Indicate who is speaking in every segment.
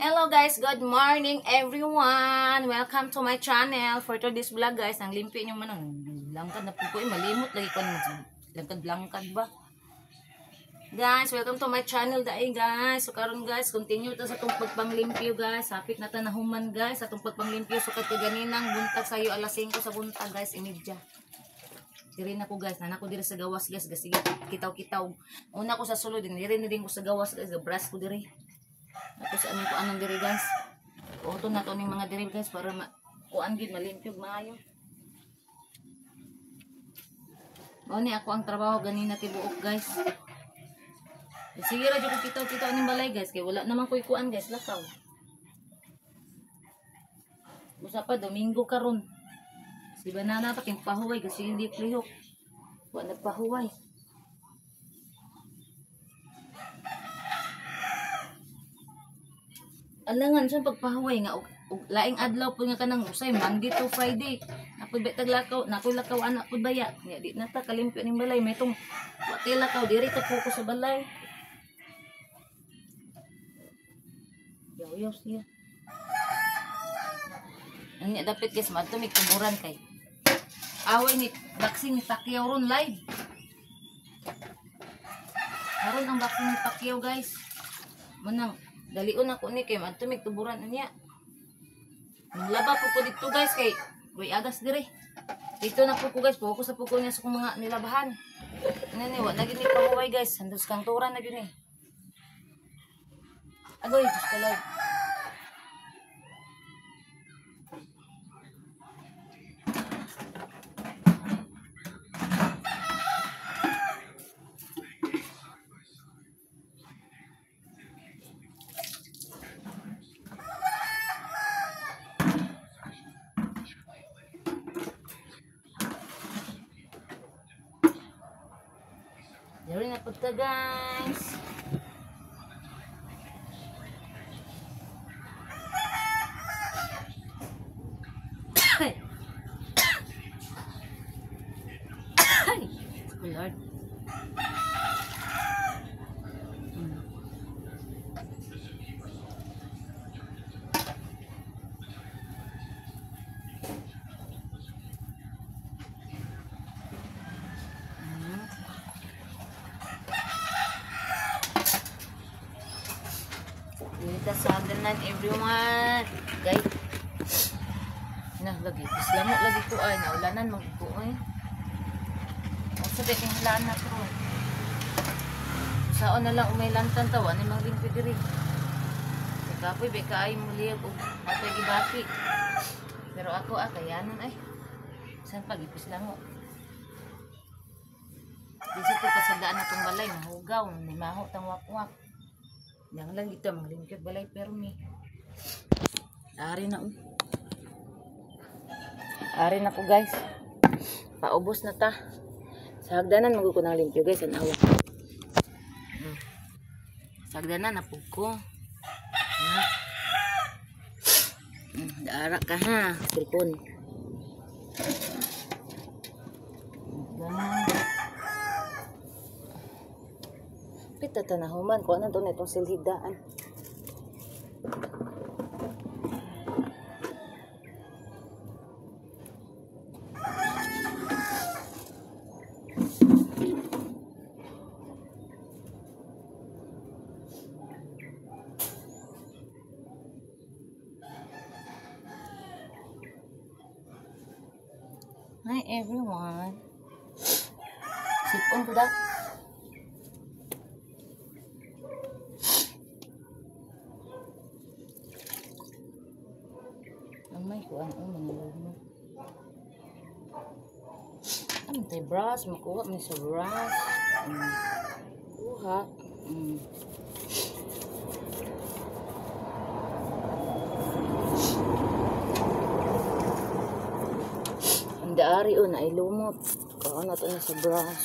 Speaker 1: Hello guys, good morning everyone. Welcome to my channel. For today's vlog guys, ang limpi nyo man ang langkad na po ko, malimot lagi ko langkad-langkad ba. Guys, welcome to my channel dai guys. So karon guys, continue ta sa atong pagpanglimpyo guys. Hapit na ta nahuman guys sa atong pagpanglimpyo. Sukad kaganinang buntag sayo alas 5 sa buntag guys, imidya. Diri na ko guys, nana ko diri sa gawas guys, sige kitaw-kitaw. Una ko sa sulod, diri na din ko sa gawas guys, gabras ko diri. Tapos anong ko anong diri guys. Auto na to ning mga diri guys para kuan gid malimpyog maayo. Mao ni ako ang trabaho ganina tibuok guys. Sige ra jud ko kitaw-kitaw ning balay guys kay wala naman koy kuan guys lakaw. Usa pa Domingo karon. Si banana pa king pahuway kasi hindi klihok. Wa nagpahuway. Alangan siya pagpahuway nga og laing adlaw po nga kanang usay Monday to Friday. Napoy ba taglakaw, napoy lakaw anak pud baya. Nya di na ta kalimpyo ning balay may tong wa tay lakaw diri ta ko sa balay. Yaw-yaw siya. Anya dapit guys madto mig tuburan kay away ni boxing ni Pacquiao ron live. Karon ang boxing ni Pacquiao guys. Manang dalion ako ni kay madto mig tuburan unya. Laba po ko dito guys kay way agas dire. Dito na po ko guys, focus na po ko niya sa kong mga nilabahan. Ano ni wa lagi ni pahuway guys, handos kang turan na gyud ni. Agoy, Diyos ko Lord. Dari na po ta guys. Ay, Lord. Dito sa hagdanan everyone. Guys. Nah, lagi islamo lagi ko ay naulanan mag ko ay. Sa beking halaan na ko. Saon na lang umay lantan tawa ni mang limpi diri. Kapoy be kaay muliyag og natay gibati. Pero ako kayanan ay. San pagipis lango. Di sa to kasadaan na tong balay mahugaw ni maho tang wakwak. Yang lang dito mang limpyo balay pero mi. Ari na oh. Ari na ko guys. Paubos na ta. Sa hagdanan magud ko ng limpyo guys, anawa. Sa hagdanan napug ko. Na. Daara ka ha, cellphone. Hagdanan. Pita tanahuman ko ana to na itong silhigdaan. Hi everyone. Sipon ko da. Ang may kuan ang mga lumo. Ang tay brush, makuha man sa brush. Kuha. Ang daari o na ay lumot. Kuha na to na sa brush.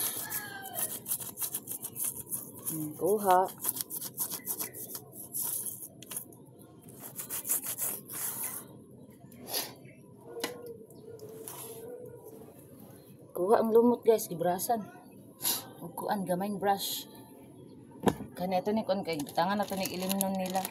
Speaker 1: Kuha. Kuha ang lumot guys, gibrasan. Ug kuan gamay brush. Kani ito ni kuan kay tangan na to ni ilimnon nila.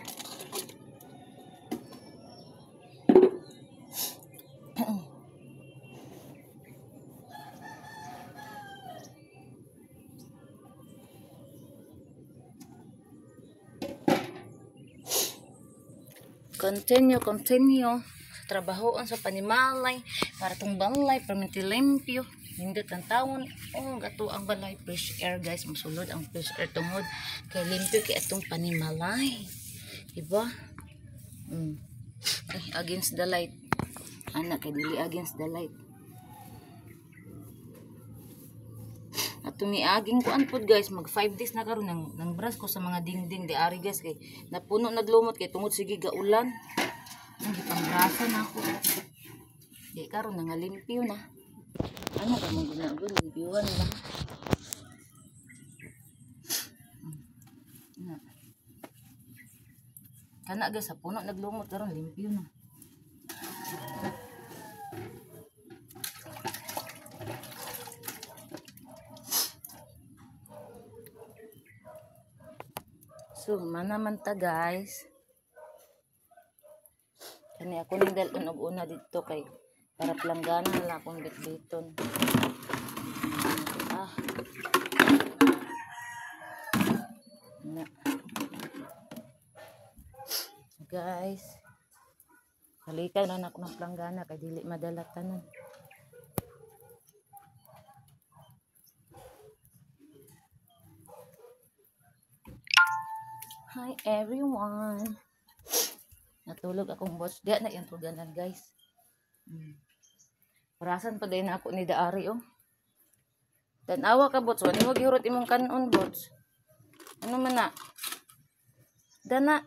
Speaker 1: Continue, continue. Trabahoon sa panimalay para tong balay permanente limpyo. Nindot ang taon. Oh, gato ang balay fresh air guys, musulod ang fresh air tungod kay limpyo kay atong panimalay. Diba? Ay, against the light. Ana kay dili against the light. Atong niaging kuan pod guys, mag 5 days na karon nang brush ko sa mga dingding di ari guys kay napuno naglumot kay tungod sige gaulan. Ang gipangbrasa na ako. Di karon nangalimpyo na. Ano ka mong ginagawa? Limpyuhan lang. Na. Kana guys, sa puno naglumot karon limpyo na. So, mana man ta guys. Kani ako ning dalon og una didto kay para planggana na lang akong bitbiton. Ah. Na. Guys, balikan na nako ng planggana kay dili madala tanan. Hi everyone. Natulog akong watch. Diya na yung tuganan guys. Parasan pa din ako ni Daari oh. Tanawa ka bots. Wala mo gihurot imong kanon bots. Ano man na? Dana.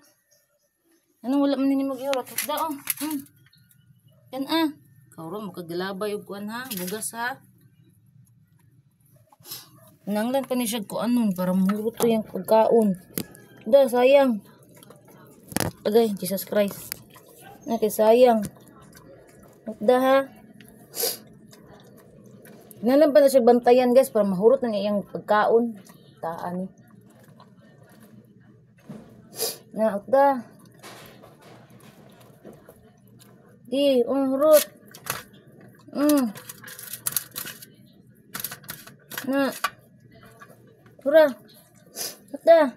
Speaker 1: Anong wala man ninyo maghihurot? Da oh. Kan ah. Karon mo kagalabay og kuan ha. Bugas ha. Nanglan pa ni siya kuanon para muhurot to yung pagkaon. Da sayang. Agay, Jesus Christ. Okay, sayang. Da ha. Nalang pa na siya bantayan guys para mahurot na niya iyang pagkaon. Taan ni. Na, da. Di, hurot. Na. Hura. Da.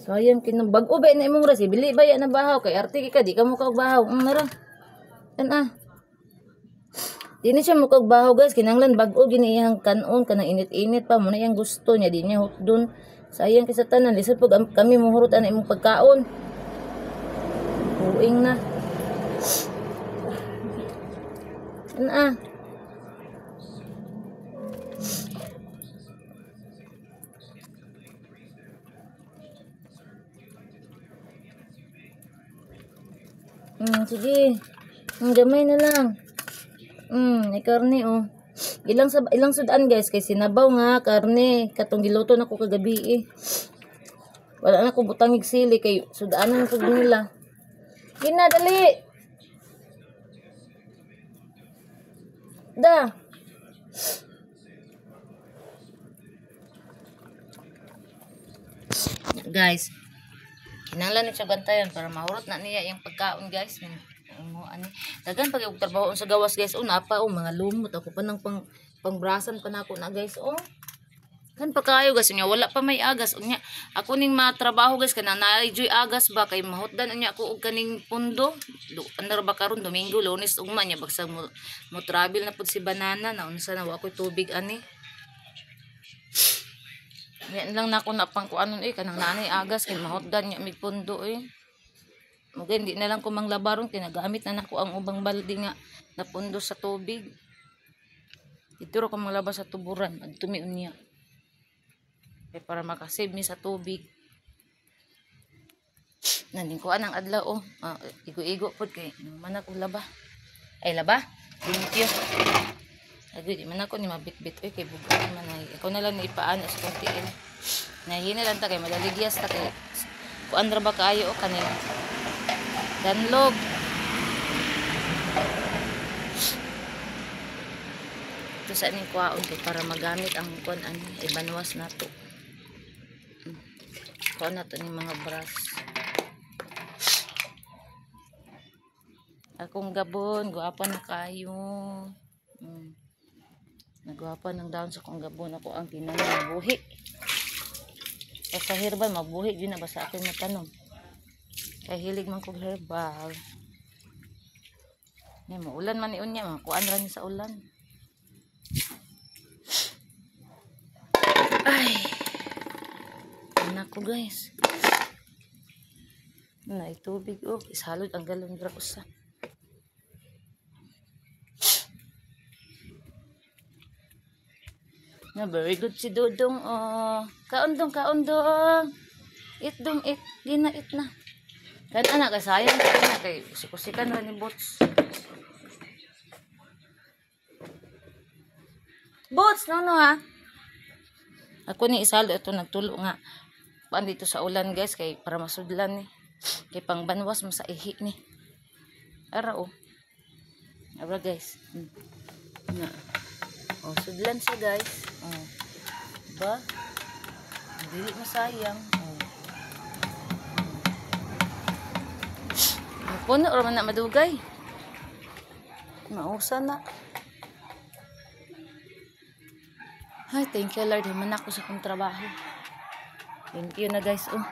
Speaker 1: Sayang kinang bag-o ba na imong rasi bili ba ya na bahaw kay arte ka di ka mo kaog bahaw. Nara. Kan ah. Di ni siya mo kaog bahaw guys, kinahanglan bag-o gini iyang kanon kanang init-init pa mo na iyang gusto niya di niya hutdon. Sayang kay sa tanan lisod pag kami mohurot ana imong pagkaon. Buing na. Kan ah. Sige. Gamay na lang. May karne oh. Ilang sudan guys kay sinabaw nga karne katong giluto nako kagabi eh. Wala na ko butangig sili kay sudanan pud nila. Gina dali. Da. Guys, kinahanglan ni siya bantayan para mahurot na niya yung pagkaon guys. Ani dagan pag trabaho sa gawas guys. Oh, napa oh mga lumot ako pa nang pangbrasan pa nako na guys. Oh. Kan pa kayo guys unya wala pa may agas unya. Ako ning matrabaho guys kana naay agas ba kay mahutdan unya ako og kaning pundo. Ano ba karon Domingo, Lunes ugma nya bagsag mo travel na pud si Banana na unsa na wa koy tubig ani. Yan lang nako na pang kuanon eh kanang nanay agas kay mahutdan nya mig pundo eh. Mugay hindi na lang ko manglabaron kinagamit na nako ang ubang balde nga napundo sa tubig. Dito ra ko manglaba sa tuburan adto mi unya. Kay para makasave mi sa tubig. Nanding kuan ang adlaw oh. Igo-igo pod kay man ako laba. Ay laba? Limpyo. Agoy di man ako ni mabitbit oy kay bugat man ay. Ako na lang ni ipaano sa kong tiil. Nahihina lang ta kay madaligyas ta kay kuan ra ba kaayo o kaning danlog. Ito sa ning kuwaon kay para magamit ang kuan ani ibanwas nato. Kuan nato ning mga brush. Akong gabon, guwapa na kayo. Nagwapa ng daon sa kong gabon ako ang tinanom mabuhi. Basta herbal mabuhi din na basta ako'y matanom. Kay hilig man kog herbal. Ni maulan man ni unya, makuan ra ni sa ulan. Ay. Anak ko guys. Nay tubig oh, ishalod ang galon dira usa. Na very good si Dudong oh. Kaon dong, kaon dong. Eat dong, eat. Di na, eat na. Kan anak kay sayang kay na kay usik-usikan ra ni Boots. Boots, no no ha. Ako ni isalo ito nagtulo nga. Paan dito sa ulan guys kay para masudlan ni. Kay pangbanwas mo sa ihi ni. Ara oh. Ara guys. Na. Oh, sudlan siya guys. Oh. Diba? Dili masayang. Oh. Puno ra man na madugay. Mausa na. Ay, thank you Lord. Human ako sa akong trabaho. Thank you na guys. Oh.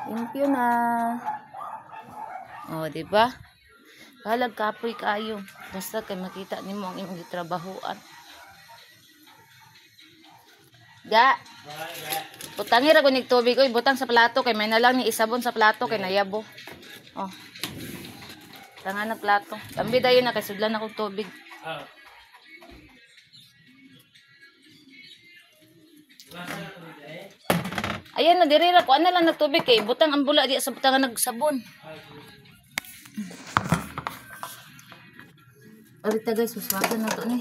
Speaker 1: Thank you na. Oh, diba? Bahalag kapoy kayo. Basta kay makita nimo ang imong gitrabahoan. Ga. Butangi ra ko nig tubig oy, butang sa plato kay may na lang ni isabon sa plato kay nayabo. Oh. Tanga na plato. Tambi dayon na kay sudlan akong tubig. Ayan na diri ra ko ana lang nagtubig kay butang ang bula di sa butangan nagsabon. Arita guys, uswagan na to ni.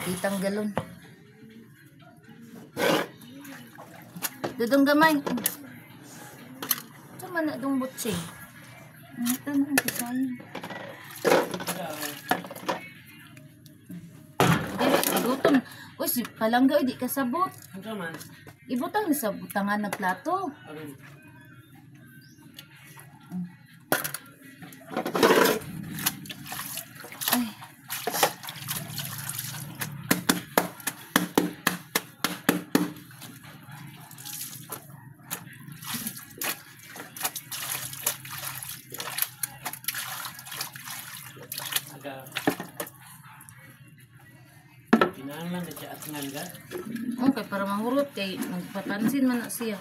Speaker 1: Kitang galon. Dudong gamay. Ito man na dong butsi. Ito na ang kasayang. Dili, gutom. Uy, si palangga, di kasabot. Ibutang ni sa butangan ng plato. Ay. Okay, para mahurot kay nagpapansin man na siya.